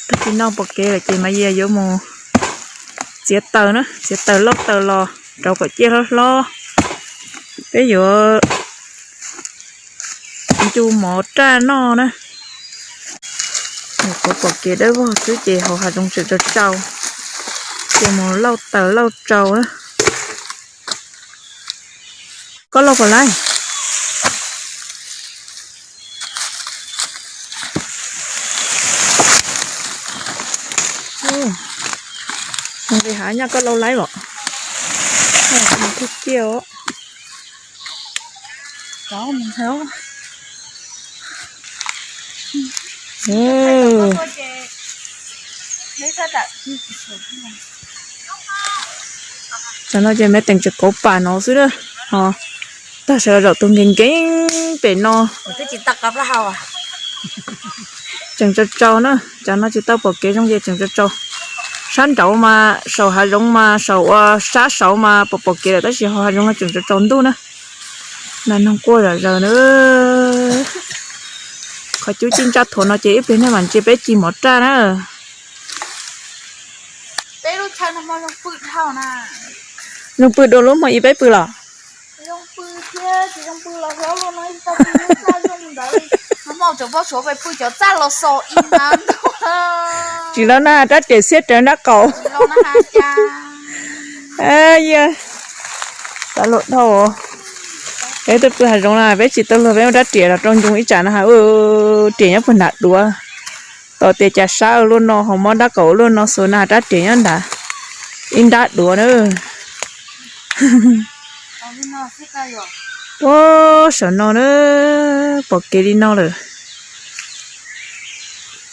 Tag kis noj pom kev lawm ces Maiv Yaj yuav mus txiav taws na, txiav taws lauj taws los rau kom ciaj hlob hlob. Peb yuav ncu mov raj noj na. Nyuam qhuav pom kev dawb vog xwb ces hauv hav zoov tseem tsau tsau, ces mus lauj taws lauj tsau na. Koj lauj puas laib? Nqis hav nyob koj lauj laib los. Thiab ciaj os. Tsam no ces me teem tseem kauv pam no xwb na. Ho tag sawv daws zaum tus nkees nkees pem no. Tseem tsau tsau na, tsam no tsis tau pom kev zoo ces tseem tsau tsau. Sab nraud mas saum hav zoov mas saum ua sab saud mas pom pom kev lawm tab sis hauv hav zoov no tseem tsau tsau ntuj na. Nas noog quaj zom zaws na. Qhov cub cij ntsaj thuav no ces ib pliag nej mam ntsia peb ci mov raj na. Zoo pw dua lub hmo ib peb pw los? Tsis los na, rab riam xiab rawv nrab qaum. Yog, xav luag dhau. Peb tuaj pw hav zoov na peb tsis tau luag, peb muab rab riam los rau ncoo ib tsam no ha, riam nyob puag nram duav. Tau tias cas sab ua luaj no ho mob nrab qaum ua luaj no xwb na, rab riam nyob nrad ib nrab duav na. Ua saum no na, pom kev li no lawm.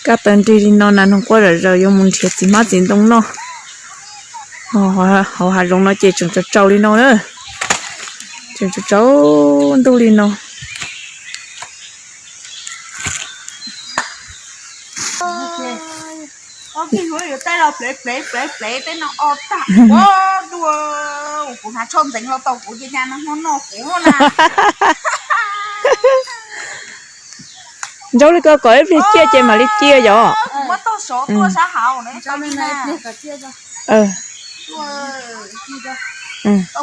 Kaj taw nrig li no nas noog quaj zom zaws yuav mus nrhiav txiv hmab txiv ntoo noj. Hauv hav zoov no ces tseem tsau tsau li no na, tseem tsau tsau ntuj li no. Ob kig hlua yuav taij los plev plev plev plev tej no o tag ua dua. Kuv hnav tsho ntxeev los tau kuv ces cas no hmo no kuv na. Ntsaub li ko kom ib pliag ciaj ces mam li ciaj yom. Kuv muab tog sov tuaj sab hauv na.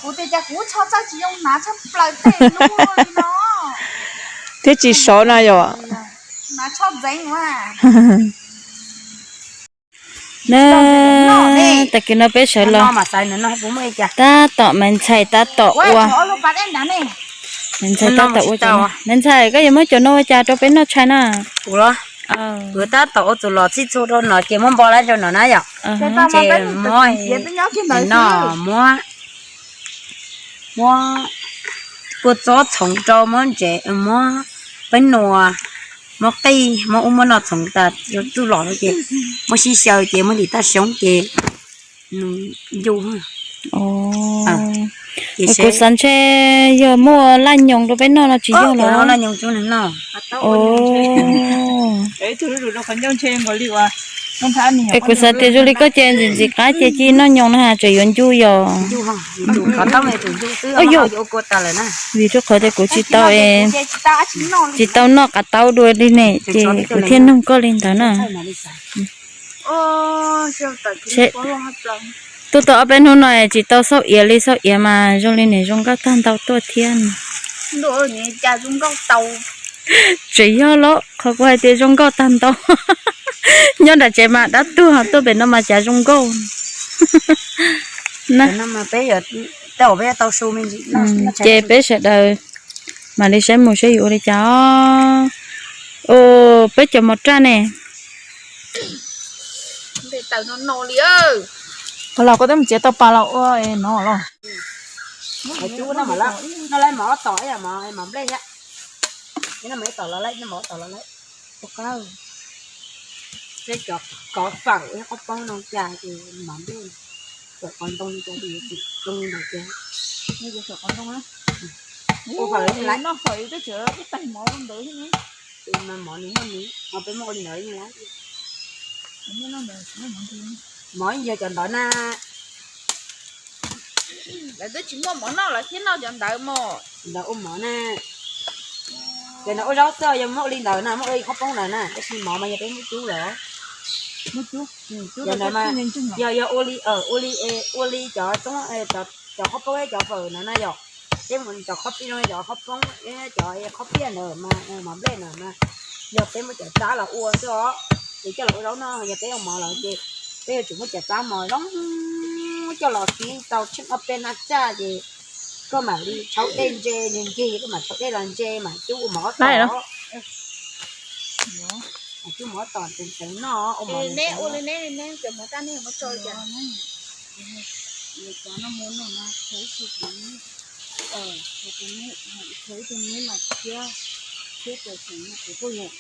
Kuv tias cas kuv tsho txawj tsis zoo hnav tshaj plaws tej lub li no. Thiab tsis sov na yom. Hnav tsho ntxeev. Na, tag kis no peb sawv los tab tom, Maiv Ntxhais tab tom ua. Maiv Ntxhais tab tom ua cov no. Maiv Ntxhais, koj yuav muab cov no ua cas rau peb noj tshais na? Kuv tab tom ua tus los txhij txhua rau no ces muab npo lawm rau no na yom. Ces muab, muab, muab kua txob txhoov rau, muab ntsev, muab peb nuas, muab qij, muab ub muab no txhoov tas rau txuj lom no ces muab sib xyaw ces muab ntim taj xyoob ces nws ncu. Kuv xav ntshe yog muaj laj nyoos rau peb noj no tsis yog los? Es kuv xav tias zoo li koj ces ntxim ntxim qab ces cia noj nyoos na has tseem yuav ncu yom. Yog, vim rau qhov tias kuv tsis tau, tsis tau noj qav taub dua li ne ces kuv thiaj nug koj li ntawd na. Tuaj tau ob peb hnub no tsis tau xauj iav li, xauj iav mas zoo li nim zoo nkauj tag ntau tuaj thiab. Tseem yog los qhov kuv hais tias zoo nkauj tag ntau. Nyob nram tsev mas dab tuag, tuaj pem no mas cas zoo nkauj. Ces peb sawv daws mam li saib mus saib yuav ua li cas os. Peb cov mov raj ne. Los koj twb mus txiav tau pas los ua no los. Cub no, no lawv mov ob tom, mov nplej thiab. Tom los lawm, mov tom los lawm. Seb cov kov fawm thiab qhob poob no cas ces mov nplej, cov qos ntoo cas ces yuav tsum zoo li ntawd ces. Ua fawm li lawm. Noj fawm twb tseem ib tais mov ntawd thiab ne. Mov nws muaj nws, mov peb muaj ua li ntawd li lawm. Mov yog cov ntawd na. Lawv twb tsis muaj mov noj lawv thiaj noj cov ntawd mog. Ntawd ua mov na. Cov ntawd ua zaub xwb, yog muab ua li ntawd na, muab ua li qhob poob ntawd na, tab sis mov mas yog peb muab cub lawm. Yog, yog ua li, ua li, ua li cov, cov qhob poob, cov fawm no na yom, peb mus cov qhob pib no, cov qhob poob, cov qhob piaj ntawd mas, mov nplej ntawd mas, yog peb muab cov tsab los ua xwb os, ces coj los ua zaub noj. Yog peb ua mov lawm ces peb yuav tsum muab cov tsab mov zoo coj los fiv tau tsheej ob peb hnab tsaj ces koj mam li rhaub dej ntse, nws nkig koj mam rhaub dej los ntse mam cub ua mov ob tom. Mam cub mov ob tom tseem tseem noj, ua mov neb ua li neb, neb cov mov tsaj neb muab tso li cas?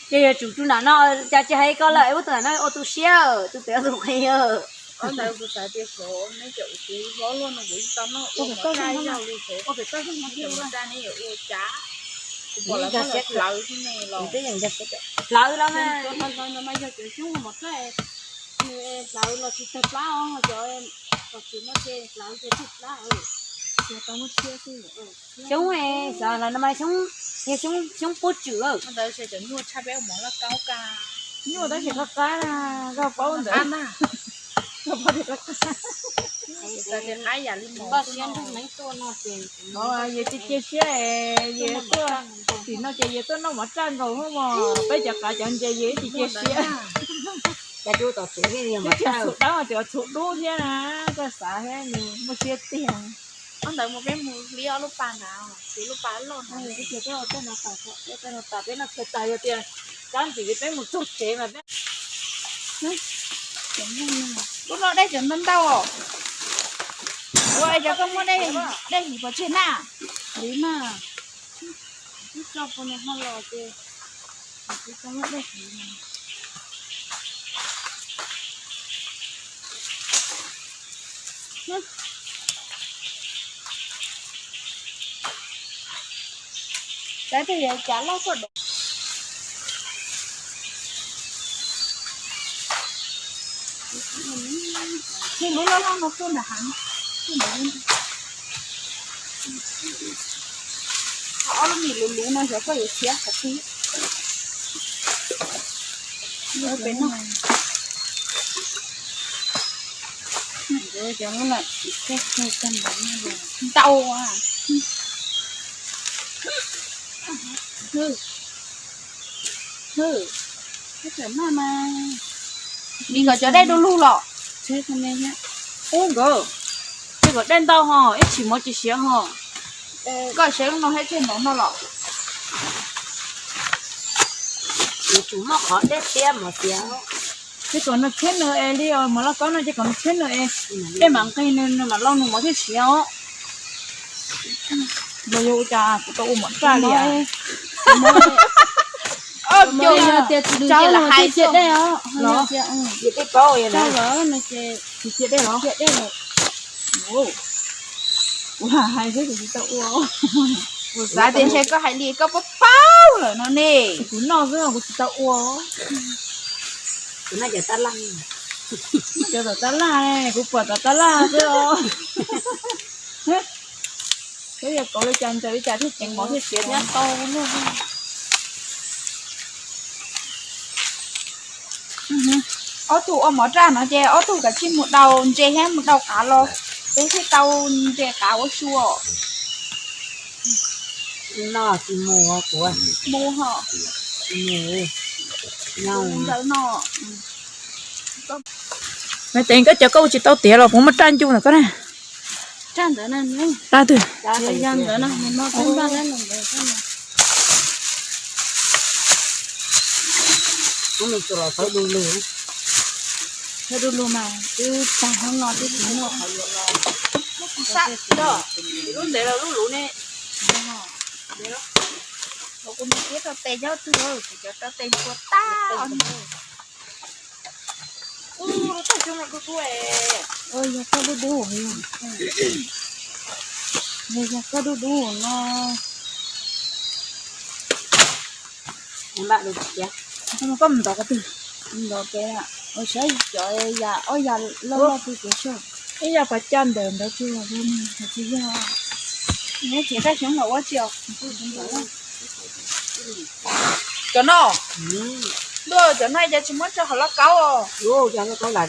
Ces yuav tsum tus nam no cas tsis hais koj lawm, ua tus nam no ua tu siab, tus twg tus qhia. Ob ntawd kuv xav tias xyov neb cov ua kev hlob luaj no kuv yeej tau noj ua mov tsaj ib zaug li xyov. Cov mov tsaj neb yuav ua cas? Kuv pom lawv muab hlawv xwb ne los. Hlawv los mas. Hlawv los mas yog cov xyoob mov tsaj, hlawv los tsis tawg plab os, cov, cov tsis no ces hlawv ces tawg plab. Xyoob, xyov los no mas xyoob, yog xyoob, xyoob puab tswm. Ntawd cov nyuaj tshaj peb ua mov laj kaub ka. Nyuaj tab sis qab qab na, koj paub ntawd. Koj paub tias qab qab. Xav tias qab yam li mov. Yus tsis cia siab, yus tuaj tim no ces yus tuaj noj mov tsaj nkaus hos mog, peb cov qav cov ntses yus ib tsis cia siab. Txhum dawb tseem txhum dub thiab na, koj xav thiab nws muaj siab tiag. Ob ntawd mus peb mus li ob lub pas ntawd, ces lub pas loj ntawd. Tej no tas, tej no tas peb noj tshais tas yog tias kab ntxim li peb mus txog tsev mas peb. Lub no dej cov ntau ntau os. Ua es cov koj muab dej, dej hliv pov tseg na. Hliv mas, ib tso puas nws ho los ces, ib tso muab dej hliv. Tab sis yog cav loj tuaj dov. Lub loj loj no tuaj nram hav. Ob lub mis luv luv no xyov koj yuav txiav qhov twg. Peb no. Ntau. Hwj, hwj, noj mas. Li kom cov dej du lug los. Ub nkawd, tej kom dej ntau ho ib tsis mov tsis siav ho. Koj siav no thiab tseg mov no los. Yuav tsum muaj qhov dej tiab mov tiab. Ces kom nws tshiab nws es li mov lauj kaub no ces kom nws tshiab nws es, dej mam nqig nws mam lauj nws mov thiaj siav os. Los yog ua cas kuv tau ua mov raj li. Tias tsis cia dej os. Tsis cia dej los? Kuv hais xwb kuv tsis tau ua. Kuv xav tias ntshe koj hais li koj paub paub lawm no ne. Kuv noj xwb kuv tsis tau ua. Kuv noj cov tab laj. Cov tom tab laj, kuv pom tom tab laj xwb os. Peb yog kauv li cas ntsaws li cas thiaj ceev mov thiaj siav thiab tau luaj. Ob tug ua mov raj no ces ob tug kav tsij mus daus ntses thiab mus daus qav los, peb thiaj tau ntses qav ua su. Noj tsis mus kuv. Mus ho. Ntawd no. Maiv Teev, koj cov koj ua tsis tau tiav los puas muaj raj ncu ntawm koj na? Raj ntawd na, raj twg? Yog ntawd no, nws no twb npaj lawm ntawd. Ub, nws tsuas los thawb du lug. Thawb du lug mas twb tag hnub no twb tsis muaj qhov yuav los. Lub ntev los lub luv ne. Kuv mus kiab rau tes nyob twg, kuv cov rau tes ntxhua tag. Ub, lub tag xyoob no dub dub. Yog koj dub dub, yog koj dub dub no. Koj mus ntov qhov twg? Ntov pem, saib cov yam, ob yam loj loj twg kev soj. Ib yam pas caj ntawm ntawd twg los tsis yog. Neb txiav tag xyoob los ua tsi os? Cov no. Ntuj, cov no cas tsis muab tso hauv lauj kaub os? Cov lauj kaub lam,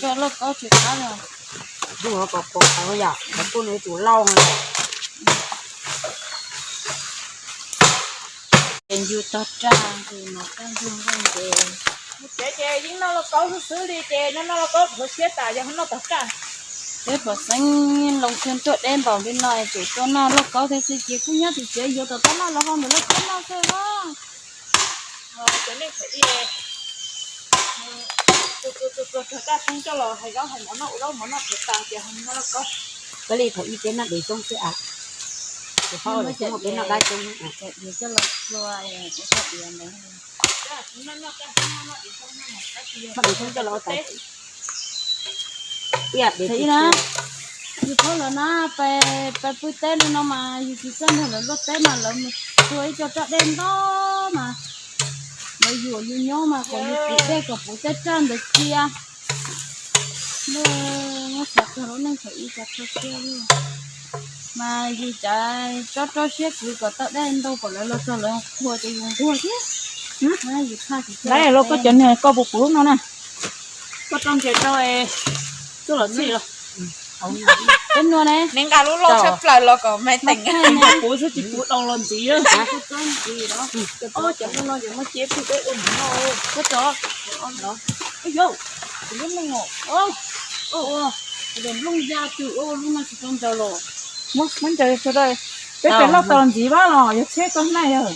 cov lauj kaub tsis qab os. Yog, kuv kuj nws tus lauj. Ces ncu tog raj, ncu no raj ncu nqeej ces. Mus tsev ces yeej noj lauj kaub xwb xwb li ces noj noj lauj kaub thuav siab tas yog ho noj tog raj. Peb pom xeeb loo xyoo tuaj deb npaum li no es tseem tuaj noj lauj kaub thiab xwb ces kuj nyob tim tsev yuav tom tab laj los ho ntawm lauj kaub noj xwb os. Cov neeg thaum ub, tus tus tus tag xeeb coj los hais zaub hais mov noj, ua zaub mov noj thuav tas ces ho noj lauj kaub. Koj li thaum ub peb noj dev xyoob xwb as. Ces qhov ua dev xyoob peb noj dab xyoob. Noj dev xyoob coj los ua tas. Yus phob lawm na, pais pw teb li no mas yus tsis txawj nrog lawv luaj teb mas lawv mus tua ib co raj dej ntau mas lawv yuam yus nyob mas kom yus pum dej kom puv tej raj ntawd cia. Muab xav txog lub neej thaum ub cas kho siab li. Mas yus cas tsob roj siab kwv kom tau dej ntau kom lawv los txog lawv qhuas ces yus nquag thiab. Lawv los koj cov niag koj puas puv lub no na. Koj rau ntses rau txuj los txhij los. Peb nua ne. Neb nqa lub loj tshaj plaws los kom me teem. Puv xwb tsis puv dau los ntxiv. Cov no ces muab cia pub peb ua mov noj. Koj cov, yau, lub neej os. Nplooj ya twm lub no tsis tau ncaws los. Muab ncaws sawv daws. Peb pem loj tau ntxiv vaj los yog tsheb tau hnaj yog.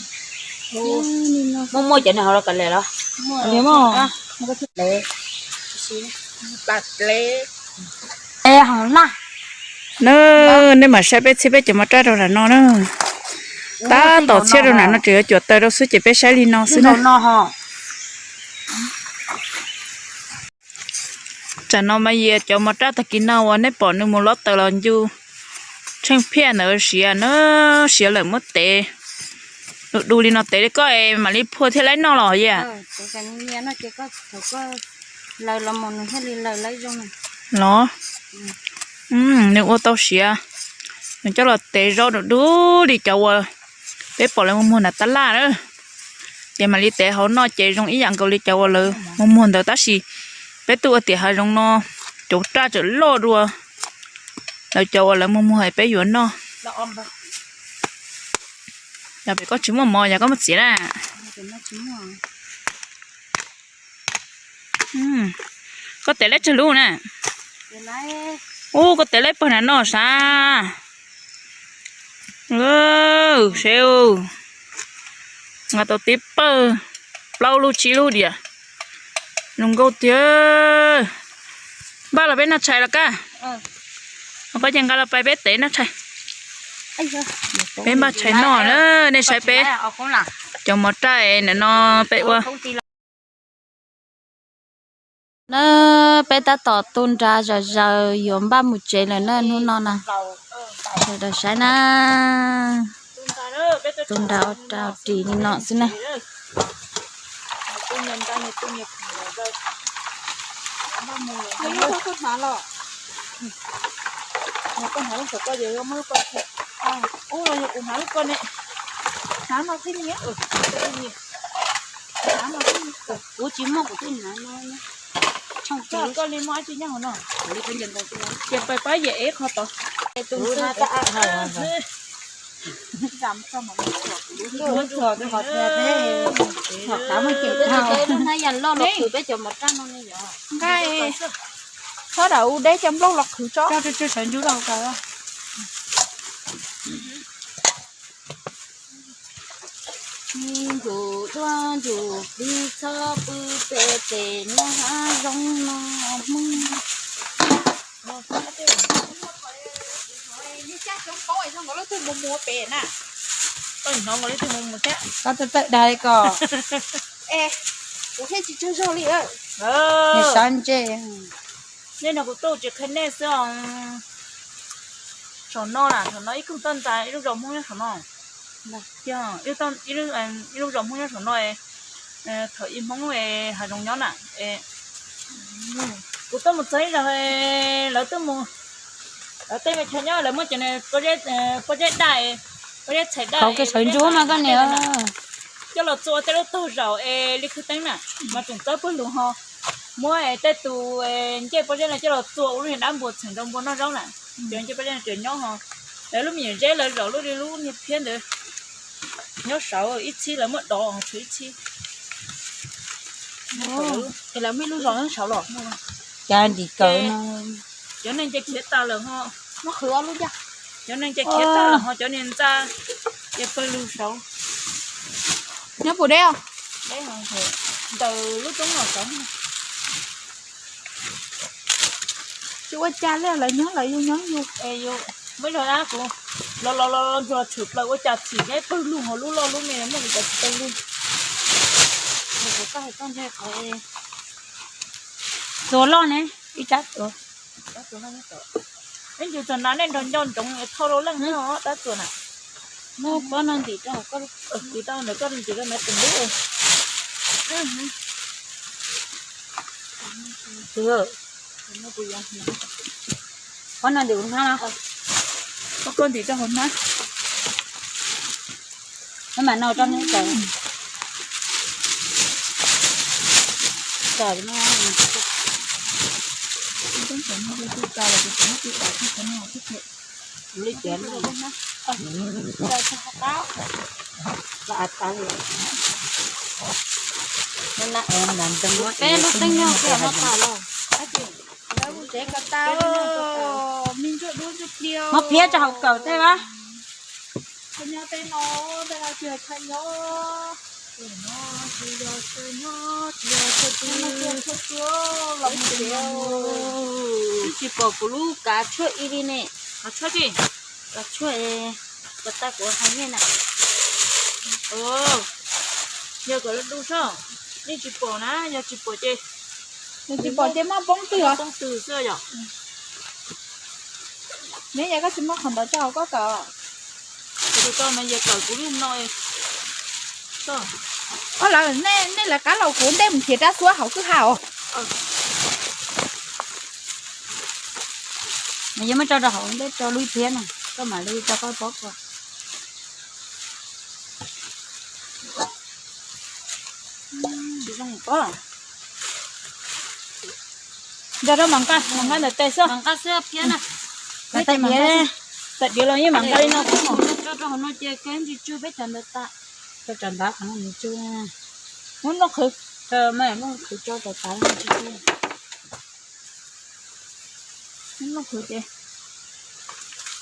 Muaj muaj cov nws hauv los kav liam los? Liam mog. Hauv na. Nej mam saib peb txhiab peb cov mov raj rau nram no na. Tab tom txhiab rau nram no tseem yuav cuam taws rau xwb ces peb saib li no xwb na. Tsam no mas yog cov mov raj tag kis no uas nej pom nws mus lob taws los ncu tsheej phiaj ntawd siav na, siav lawm muab tev du du li no tev li koj es mam li phua thiaj laib noj los yam. Los, nws ua tau siav, nws coj los tev zaub du du li cov uas peb pom lawv muag muag nram tab laj na. Ces mam li tev hauv noj ces zoo ib yam nkaus li cov uas lawv muag muag ntawd tab sis peb twb ua tiam hav zoov no cov raj tseem loj dua lawv cov uas lawv muag muag peb yuav noj. Yog pem koj tsis muaj mov yog koj muaj txiav na. Koj tev laib tsawg lub na? Ub, koj tev laib pawg nram no sav. Seb, nqa tau tib pawg, plaub lub tsib lub diam. Zoo nkauj tiag. Npaj los peb noj tshais los kaj. Koj ces nqa los pais peb tev noj tshais. Peb npaj tshais noj na, nej saib peb cov mov raj ntawm no peb ua. Na, peb tab tom tu nra zom zaws yuav npaj mus tsev lawm na hnub no na. Sawv daws saib na, tu nra ua rau ris li no xwb na. Kuv tsis muaj, kuv twb hnav no. Koj li muaj dab tsi nyob hauv no? Ces pais pab yam ev qhov tod. Nqa txhob dam u deb cov nplooj los qhwv tso. Ncuv duab ncuv plig txhob pw pem pem niag hav zoov no Hmoob. Koj tawm tawm dag li ko. Kuv thiaj tsis tsaug zog li. Sab ntsej. Nej no kuv tuaj tsis qhia nej xwb os. Saum no na, saum no ib koog toj ntxas ib lub zos Hmoob nyob saum no. Ib lub zos Hmoob nyob saum no, thaum ub Hmoob hav zoov nyob na. Kuv tuaj mus txog ib zaug, lawv tuaj mus, lawv tej me chaw nyob lawv muab cov pob zeb daj, pob zeb txhais daj, pob zeb ntsuab mas koj niam. Coj los txua tej lub taug zaum es li khwv teeb na, mas tseem txawb pawg lug ho. Muab tej tus ncej pob zeb no coj los txua ua lub niag dab npua txheem rau npua noj zaub na. Cov ncej pob zeb no tseem nyob ho. Lawv lub me nyuam zeb lawv zom lub li lub niag phiab ntawd nyob saud ib txhib lawv muab dov tshuav ib txhib. Es lawv muaj ib lub zos nyob saud los? Cas ntim kaws no. Cov neeg ces khiav tas lawm ho. Muab qhwv ob lub caj. Cov neeg ces khiav tas lawm ho cov niag ntxa ces pawg lug saud. Nyob puas deb os? Ntawm lub roob los saud. Tsis ua cas li, lawv nyob lawv yug nyob yug. Muab zog dab kuv los los los ntsuag tshwm plaws ua cas txhim nyob pawg lug ho lub loj lub me muaj li cas tsis pawg lug. Txuas loj ne, ib tsab txuas. Ib ntsis txog na nej nrog nco ntsoov thauj rau leej dab txuas na. Muab pob no ntim rau hauv koj, ntim rau ntawm koj ntim rau na tus lub. Pob no ntim kuv hnab no. Pob koj ntim rau hauv hnab. Maj mam no rau neb tawm. Tawm no. Li tias no. Peb lub teeb nyob kiag no tas los. Muab phiab rau hauv kawm tej a. Twb tsis pom kuv lub kav tshuaj ib li ne. Kav tshuaj tsis? Kav tshuaj, kav tas kuv hais nej na. Yog kom lawv du soj, nej tsis pom na, yog tsis pom ces, yog tsis pom ces muab poob twg os? Poob twg xwb yom. Neb yog koj tsis muab qhov ntawd tso hauv koj kawm. Tus tau mas yog kawm kuv lub no. Koj lawv, nej lawv qab los kuv ntej mus nrhiav rab xuab hauv kwj ha os. Nws yuav muab tso rau hauv ntej rau lub phiab na, koj mam li tso koj pob koj. Tsis zoo pob. Nrog rau mam nqa, mam nqa ntawm tes xwb. Mam nqa xwb phiab na. Tawm diav, tawm diav los yeej mam nqa li no xwb. Tso rau hauv no ces koj tsis tsw peb cov ntawd tas. Tso rau ntawd qhov no nws tsw. Muab nplooj qhwv. Muab nplooj qhwv tso rau tas tsis tsw. Muab nplooj qhwv ces.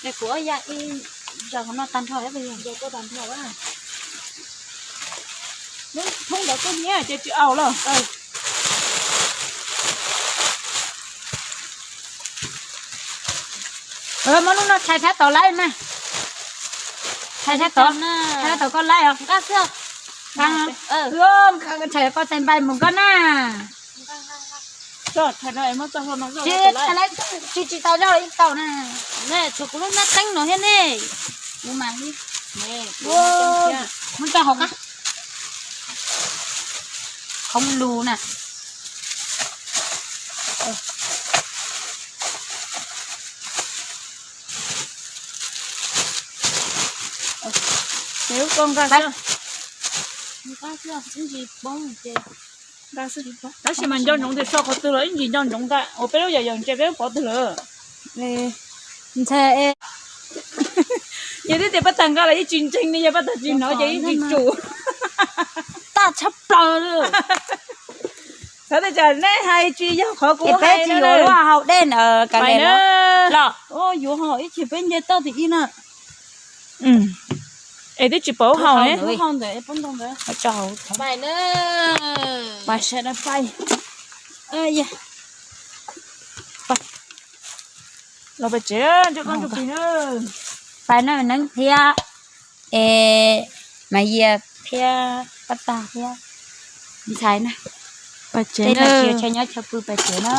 Es kuv ob ya ib zaug hauv no tag nrho, yog koj tag nrho. Thoob ntawd koj nyiam ces tsis aus los. Muab lub no tshais sab tod laib mas. Tshais sab tod, tshais sab tod koj laib os. Nqa xwb. Tshais koj txhais npais mus koj na. Tsis, tsis tsis tau zog los yeej tau na. Ne, tshuav kuv lub nab teeb no thiab ne. Kuv mas li. Muab tso hauv qab. Khoov lus na. Ces lub koj nqa xwb. Nqa xwb, ib ntsis poob ces. Tab sis mas nco ntsoov tias so qhov twg los ib ntsis nco ntsoov ntag, uas peb lub yam yam ntse peb lub pov twg lawm. Ntxhais, yog twb tias pab tag nqa los yeej tsis ntseeg ne, yog pab tag tsis hnov ces yeej tsis tsum. Tag tshaj plaws li. Xav tias tsam nej hais tsis yog qhov kuv hais tsis yuav lub hau dej ntawd kav liam los. Yuav ho ib chim peb nce toj tim ib na. Es twb tsis pom lub hau ne. Lub hau ntawd poob ntoo ntawd. Pais na. Pais sawv daws pais. Los pais tsev, ntsib koj ntsuj plig na. Pais na Neeb thiab, es Maiv Yias thiab Pab Tag thiab ntxhais na. Pais tsev na, chaw nyob chaw pw pais tsev na.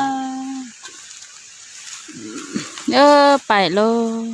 Pais lauj.